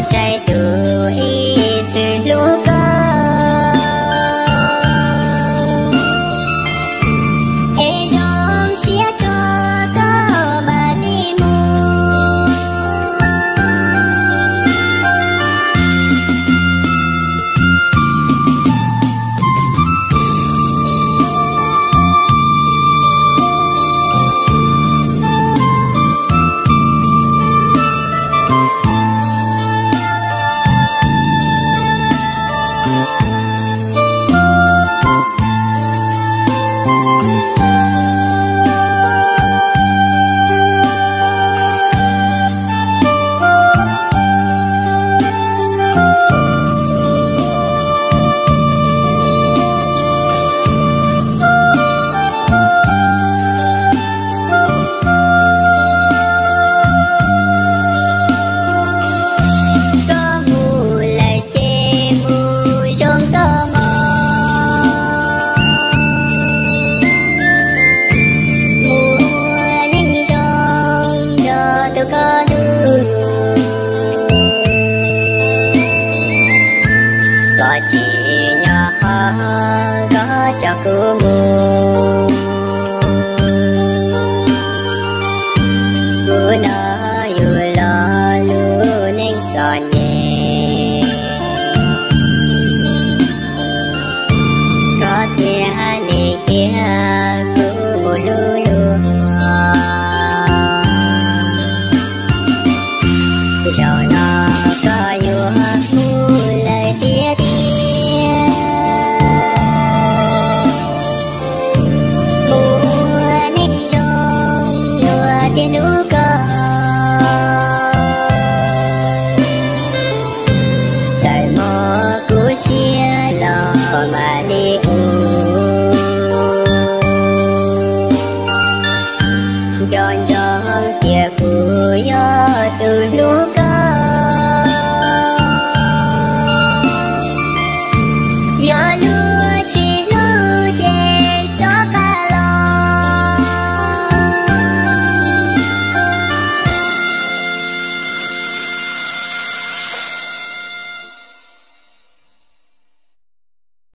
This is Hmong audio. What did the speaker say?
Saib tus ib txwm hlub koj, es zoo siab rau koj mam li mus. Koj mus lawm ces mus zoo koj mog, mus ua neej zoo nrog tus koj hlub. Koj tsis nyob qhov koj coj kuv mus, kuv nrog yus los lub neej txom nyem. Koj thiaj li cia kuv mus hlub luag. Zaum no koj yuav mus lawm tiag tiag, mus ua neej zoo luag thiaj hlub koj. Txawm mob kuv siab los mam li mus, nco ntsoov tias kuv yog tus hlub